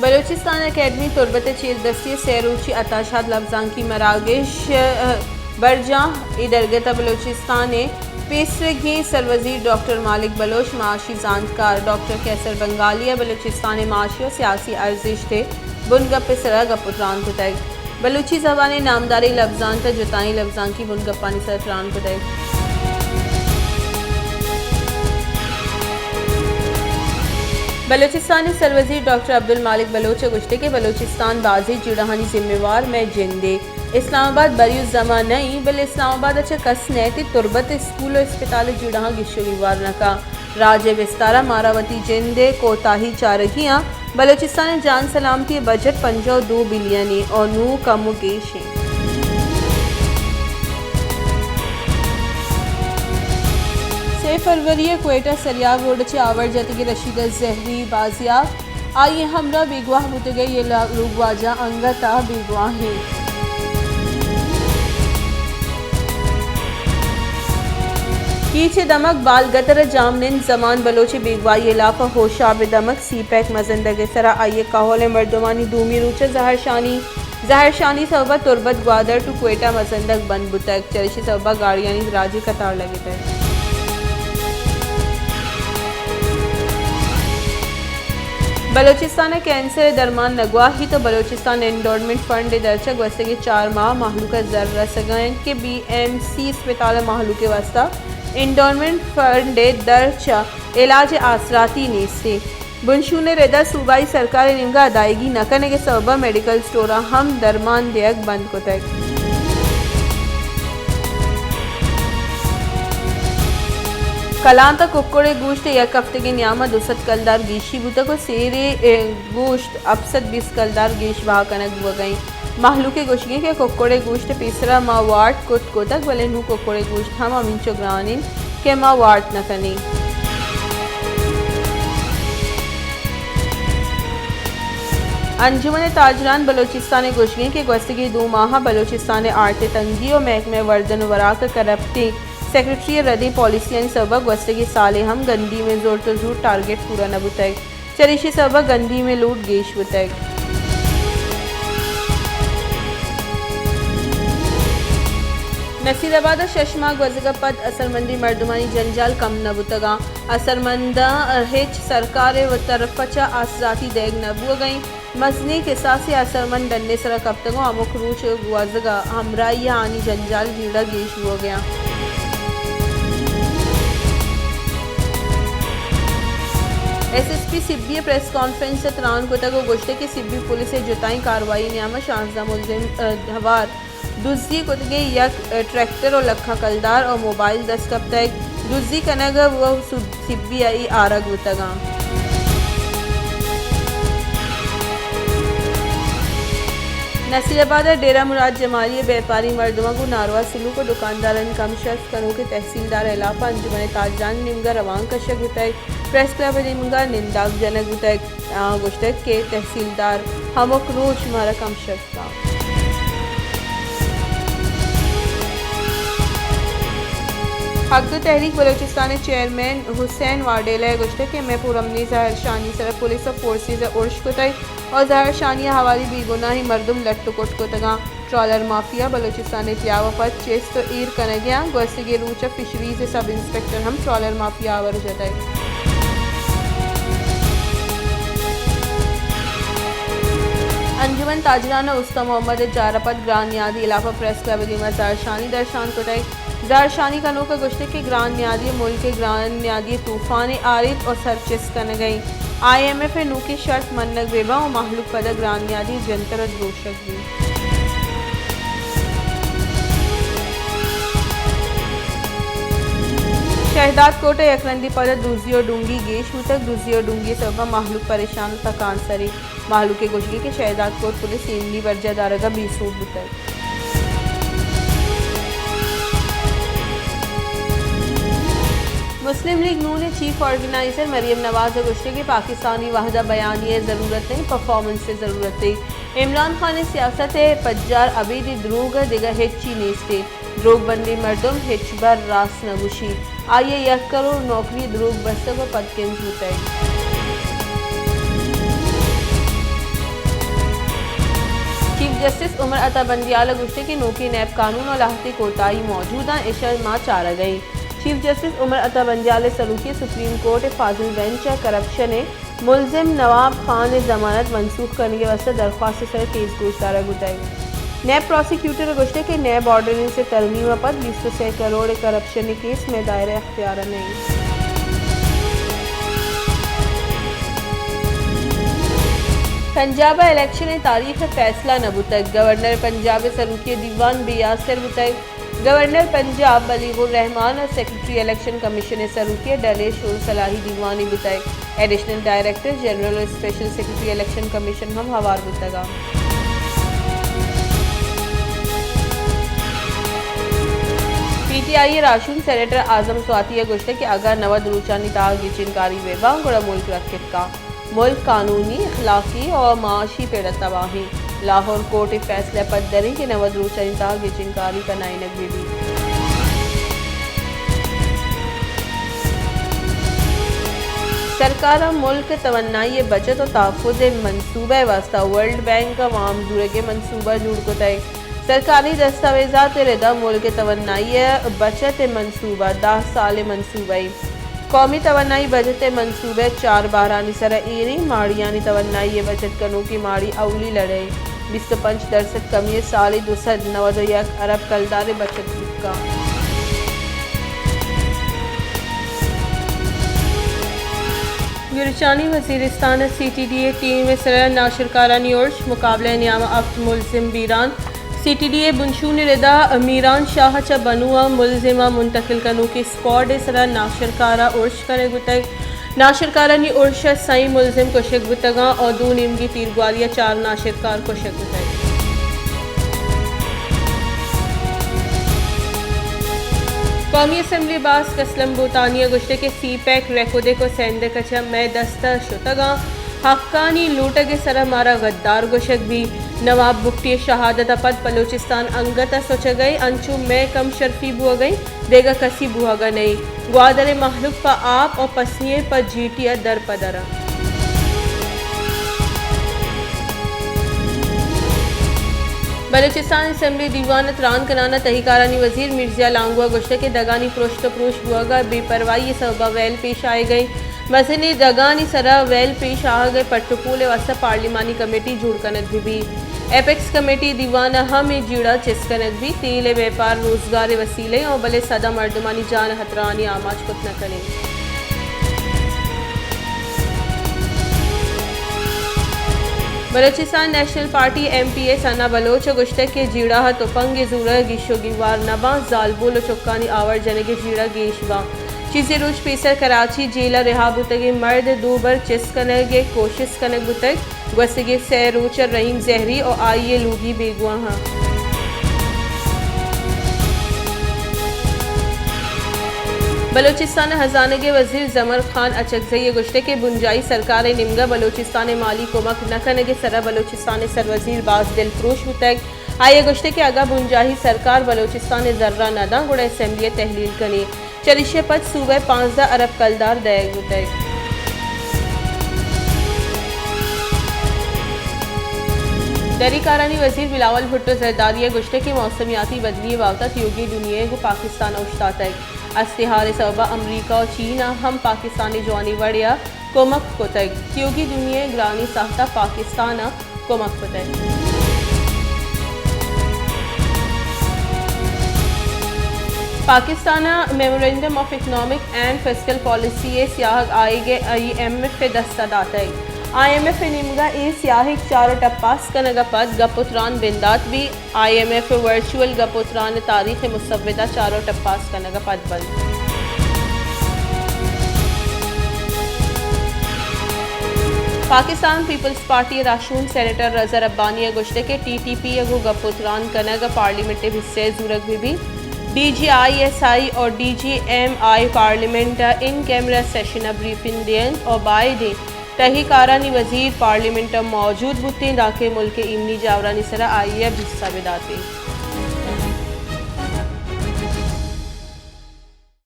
بلوچستان اکیڈمی تربت ءِ چیردستی ءِ سئے روچی عطا شاد لبزانکی مراگش، ءَ، برجاہ۔ اے درگت ءَ بلوچستان ءِ پیسریگیں سروزیر ڈاکٹر مالک بلوچ، معاشی زانتکار ڈاکٹر قیصر بنگالی ءَ بلوچستان ءِ معاشی ءُ سیاسی ارزشت ءِ بنگپ ءِ سرا گپ ءُ تران کتگ۔ بلوچی زبان ءِ نامداریں لبزانت ءَ جتائیں لبزانکی بنگپانی سر ءَ تران کتگ۔ بلوچستان ءِ سروزیر ڈاکٹر عبدالمالک بلوچ ءَ گوشتگ کہ بلوچستان بازیں جیڑہانی ذمہ وار مئے جندے۔ اسلام آباد بری الزمان نہ ایں، بلے اسلام آباد ءَ چہ کس نئیت ءُ تربت اسکول ءُ اسپتال ءِ جیڑہاں گیش ءُ گیوار نہ کن۔ راج ءِ بستار ءَ مارا وتی جند ءِ کوتاہی چارگی آں۔ بلوچستان ءِ جان سلامتی ءِ بجٹ پنجاہ ءُ دو بلین ایں ءُ نوں کم ءُ گیش ایں۔ سئے فروری ءَ کوئٹہ سریاب روڈ ءَ چہ آور جتگیں رشیدہ زہری بازیاب۔ آئی ءِ ہمراہ بیگواہ بوتگیں یلہ لوگواجہ انگت ءَ بیگواہ ایں۔ کیچ ءِ دمگ بالگتر ءَ جام نند زمان بلوچ ءِ بیگواہی ءِ ہلاپ ءَ ہوشاب ءِ دمگ سی پیک مزندگ ءِ سرا آئی ءِ کہول ءِ مردمانی دومی روچ ءَ زہرشانی، زہرشانی سبب ءَ تربت گوادر ٹو کوئٹہ مزندگ بند بوتگ، چریشی سبب ءَ گاڑیانی دراجیں قطار لگتگ۔ بلوچستان ءَ کینسر ءِ درمان نہ گواہیت ءُ بلوچستان انڈورمنٹ فنڈ ءِ درچ ءَ گوستگیں چار ماہ ءَ مہلوک ءَ زر رسگ ءَ انت کہ بی ایم سی اسپتال ءَ مہلوک ءِ واستہ انڈورمنٹ فنڈ ءِ درچ ءَ علاج ءِ آسراتی نیست ایں۔ بنشون ءِ رد ءَ صوبائی سرکار ءِ نیمگ ءَ ادائیگی نہ کنگ ءِ سبب ءَ میڈیکل اسٹوراں ہم درمان دیگ بند کتگ۔ کلانت ءَ ککڑ ءِ گوشت ءِ یک ہفتگے ءِ نیام ءَ دو سد کلدار گیشی بوتگ ءُ سیر ءِ، اے، گوشت ہپت سد بیست کلدار گیش بہا کنگ بوگ ءَ انت۔ مہلوک ءِ گوشگ انت کہ ککڑ ءِ گوشت ءَ پیسرا ما وارت کت کتگ، بلے نوں ککڑ ءِ گوشت ہم ہمینچو گران انت کہ ما وارت نہ کنیں۔ انجمن تاجران بلوچستان ءِ گوشگ انت کہ گوستگیں دو ماہ ءَ بلوچستان ءِ آرٹ ءِ تنگی ءُ محکمہ وردن ءُ وراک ءِ کرپٹیں سیکرٹری ءِ ردیں پالیسیانی سبب ءَ گوستگیں سال ءَ ہم گندیم ءِ زرت ءُ زور ٹارگٹ پورا نہ بوتگ۔ چریشی سبب ءَ گندیم ءِ لوٹ گیش بوتگ۔ نصیر آباد ءَ شش ماہ گوزگ ءَ پد اثرمندیں مردمانی جنجال کم نہ بوتگ اَنت۔ اثرمنداں ہچ سرکار ءِ طرف ءَ چہ آسراتی دئیگ نہ بوگ ءَ اِنت۔ مزنیں کساسے اثرمند ڈن ءِ سرا کپتگ ءُ ہمک روچ گوزگ ءَ ہمراہی ءَ آنی جنجال جیڑہ گیش بوگ ءَ اَنت۔ ایس ایس پی سبی ءَ پریس کانفرنس ءَ تران کتگ ءُ گوشتگ کہ سبی پولیس ءِ جتائیں کاروائی ءِ نیام ءَ شانزدہ ملزم، ءَ، ہوار دزی کتگیں یک، ءَ، ٹریکٹر ءُ لکھاں کلدار ءُ موبائل دست کپتگ۔ دزی کنگ ءَ وَ سب-، سبی ءَ آرگ بوتگ اَنت۔ نصیر آباد ءِ ڈیرہ مراد جمالی ءِ بیپاری مردماں گوں ناروا سلوک ءُ دکاندارانی کم شرف کنوک ءِ تحصیلدار ءِ ہلاپ ءَ انجمن تاجران ءِ نیمگ ءَ روانک کشگ بوتگ۔ پریس کلب ءِ نیمگ ءَ ننداگ جنگ بوتگ۔ آ گوشتگ کہ تحصیلدار ہمک روچ مارا کم شرف داں۔ حق دو تحریک بلوچستان ءِ چیئرمین حسین واڈیلہ ءَ گوشتگ کہ مئے پرامنی زہرشانی ءِ سرا پولیس ءُ فورسز ءَ ارش کتگ ءُ زہرشانی ءِ ہواری بے گناہیں مردم لٹ ءُ کٹ کتگ اَنت۔ ٹرالر مافیا بلوچستان ءِ تیاب ءَ پد چست ءُ ایر کنگ ءَ اَنت۔ گوستگیں روچ ءَ فشریز ءِ سب انسپکٹر ہم ٹرالر مافیا ءَ آور جتگ۔ انجمن تاجران ءَ استان محمد ءِ جار ءَ پد گران نیادی ہلاپ ءَ پریس کلب ءِ دیما زہرشانی درشان کتگ۔ زہرشانی کنوک ءَ گوشتگ کہ گران نیادی ءَ ملک ءِ گران نیادی ءِ طوفانے آریت ءُ سرچست کنگ ءَ اِنت۔ آئی ایم ایف ءِ نوکیں شرط منگ بہ بنت ءُ مہلوک پدا گران نیادی ءَ جنتر ءُ دروشگ شہداد کوٹ ءَ یک رندے پد ءَ دزی ءُ ڈونگی گیش بوتگ۔ دزی ءُ ڈونگی ءِ سبب ءَ مہلوک پریشان ءُ تکانسر اِنت۔ مہلوک ءِ گوشگ اِنت کہ شہداد کوٹ پولیس ایمنی برجاہ دارگ ءَ بے سوب بوتگ۔ مسلم لیگ نون ءِ چیف آرگنائزر مریم نواز ءَ گوشتگ کہ پاکستانی وہد ءَ بیانیہ ءِ ضرورت نہ اِنت، پرفارمنس ءِ ضرورت اِنت۔ عمران خان ءِ سیاست ءِ پجار ابید دروگ ءُ دگہ ہچی نیست اِنت۔ دروگ بندیں مردم ہچبر راست نہ گوشیت۔ آئی ءَ یک کروڑ نوکری دروگ بستگ ءُ پدکنز بوتگ۔ جسٹس عمر عطا بندیال ءَ گوشتگ کہ نوکیں نیب قانون ءَ لہتے کوتاہی موجود اَنت، ایشاں ما چارگ ءَ ایں۔ چیف جسٹس عمر عطا بندیال ءِ سروکی ءَ سپریم کورٹ ءِ فاضل بینچ ءَ کرپشن ءِ ملزم نواب خان ءِ ضمانت منسوخ کنگ ءِ واستہ درخواست ءِ سر ءَ کیس گوشدارگ بوتگ۔ نیب پراسیکیوٹر ءَ گوشتگ کہ نیب آرڈیننس ءِ ترمیم ءَ پد بیست ءُ سئے کروڑ ءِ کرپشن ءِ کیس مئے دائرہ اختیار ءَ نہ اِنت۔ پنجاب ءَ الیکشن ءِ تاریخ ءِ فیصلہ نہ بوتگ، گورنر پنجاب ءِ سروکی ءَ دیوان بے آسر بوتگ۔ گورنر پنجاب بلیغ الرحمان ءُ سیکرٹری الیکشن کمیشن ءِ سروکی ءَ ڈل ءِ شور سلاہی دیوانے بوتگ۔ ایڈیشنل ڈائریکٹر جنرل ءُ اسپیشل سیکرٹری الیکشن کمیشن ہم ہوار بوتگ اَنت۔ پی ٹی آئی ءِ راہشون سینیٹر اعظم سواتی ءَ گوشتگ کہ اگاں نود روچانی تہا گچین کاری بہ باں گڑا ملک رکت کاں۔ ملک قانونی، اخلاقی ءُ معاشی پڑ ءَ تباہ اِنت۔ لاہور کورٹ ءِ فیصلہ ءَ پد دریں کہ نود روچانی تہا گچین کاری کنائینگ بہ بیت۔ سرکار ءَ ملک ءِ توانائی ءِ بچت ءُ تحفظ ءِ منصوبہ ءِ واستہ ورلڈ بینک ءَ وام زورگ ءِ منصوبہ جوڑ کتگ۔ سرکاری دستاویزات ءِ رد ءَ ملک ءِ توانائی ءِ بچت ءِ منصوبہ دہ سال ءِ منصوبہ اِنت۔ قومی توانائی بچت ءِ منصوبہ چار بہرانی سر ءَ ایر اِنت۔ ماڑیانی توانائی ءِ بچت کنوکیں ماڑی اولی لڑ ءَ اِنت۔ بیست ءُ پنچ درسد کمی ءَ سال ءَ دو سد نود ءُ یک ارب کلدار ءِ بچت بوت کنت۔ گرچانی وزیرستان ءَ سی ٹی ڈی ءِ ٹیم ءِ سر ءَ ناشرکارانی ارش، مقابلہ ءِ نیام ءَ ہفت ملزم بیران۔ سی ٹی ڈی ءِ بنشون ءِ رد ءَ میران شاہ ءَ چہ بنو ءَ ملزماں منتقل کنوکیں اسکواڈ ءِ سر ءَ ناشرکار ءَ ارش کنگ بوتگ۔ ناشرکارانی ارش ءَ سئیں ملزم کشگ بوتگ اَنت ءُ دو نیمگی تیرگواری ءَ چار ناشرکار کشگ بوتگ۔ قومی اسمبلی باسک اسلم بوتانی ءَ گوشتگ کہ سی پیک، ریکودک ءُ سیندک ءَ چہ مئے دست ءَ شتگ اَنت۔ حقانی لوٹگ ءِ سر ءَ مارا غدار گوشگ بیت۔ نواب بگٹی ءِ شہادت ءَ پد بلوچستان انگت ءَ سچگ ءَ انت، انچو مئے کم شرفی بوگ ءَ انت، دگہ کسی بوگ ءَ نہ انت۔ گوادر ءِ مہلوک پہ آپ ءُ پسنی ءَ پہ جیٹی ءَ در پہ در انت۔ بلوچستان اسمبلی دیوان ءَ تران کنان ءَ تہی کارانی وزیر مرزیا لانگو ءَ گوشتگ کہ دگانی پرشت ءُ پروش بوگ ءَ بے پرواہی ءِ سبب ءَ ویل پیش آیگ ءَ انت۔ مزنیں دگانی سرا ویل پیش آہگ ءِ پٹ ءُ پول ءِ واستہ پارلیمانی کمیٹی جوڑ کنگ بہ بیت۔ ایپکس کمیٹی دیوان ءَ ہم اے جیڑہ چست کنگ بیت۔ تیل ءِ بیپار روزگار ءِ وسیلہ ءُ بلے سدا مردمانی جان ءَ ہترہانی آماچ کت نہ کنیں۔ Balochistan national party M P A Sana Baloch ءَ گوشتگ کہ جیڑہ ءَ تپنگ ءِ زور ءَ گیش ءُ گیوار نہ باں، زالبول ءُ چکانی آور جنگ ءِ جیڑہ گیش باں۔ چیزے روچ پیسر کراچی جیل ءَ رہا بوتگیں مرد دو بر چست کنگ ءِ کوشست کنگ بوتگ۔ گوستگیں سئے روچ ءَ رحیم زہری ءُ آئی ءِ لوگی بیگواہ اَنت۔ بلوچستان ءِ ہزانگ ءِ وزیر زمر خان اچکزئی ءَ گوشتگ کہ بنجاہی سرکار ءِ نیمگ ءَ بلوچستان ءِ مالی کمک نہ کنگ ءِ سر ءَ بلوچستان ءِ سروزیر باز دلپروش بوتگ۔ آئی ءَ گوشتگ کہ اگاں بنجاہی سرکار بلوچستان ءِ زر ءَ نہ داں گڑا اسمبلی ءَ تحلیل کنیں۔ چریشی ءَ پد صوبہ ءَ پانزدہ ارب کلدار دئیگ بوتگ۔ دری کارانی وزیر بلاول بھٹو زرداری ءَ گوشتگ کہ موسمیاتی بدلی ءِ بابت ءَ تیوگیں دنیا ءَ گوں پاکستان ءَ اوشتاتگ۔ استحال ءِ سبب ءَ امریکہ ءُ چین ءَ ہم پاکستان ءِ جوانیں وڑے ءَ کمک کتگ۔ تیوگیں دنیا ءَ گرانیں ساہت ءَ پاکستان ءَ کمک کتگ۔ پاکستان ءَ memorandum of economic and fiscal policy ءِ سیاہگ آیگ ءَ آئی ایم ایف ءِ دست ءَ داتگ۔ آئی ایم ایف ءِ نیمگ ءَ اے سیاہگ چار ءُ ٹپاس کنگ ءَ پد گپ ءُ تران بندات بیت۔ آئی ایم ایف ءِ ورچوئل گپ ءُ تران ءِ تاریخ ءِ مسودہ چار ءُ ٹپاس کنگ ءَ پد بنت۔ پاکستان پیپلز پارٹی ءِ راہشون سینیٹر رضا ربانی ءَ گوشتگ کہ ٹی ٹی پی ءَ گوں گپ ءُ تران کنگ ءَ پارلیمنٹ ءِ حصہ ءِ زورگ بہ بیت۔ D G I S I ءُ D G M I parliament ءَ ان کیمرہ سیشن ءَ بریفنگ دینت ءُ بائدیں تہی کارانی وزیر پارلیمنٹ ءَ موجود بوتیں، دانکہ ملک ءِ ایمنی جاورانی سرا آئی ءَ بھسہ بداتیں۔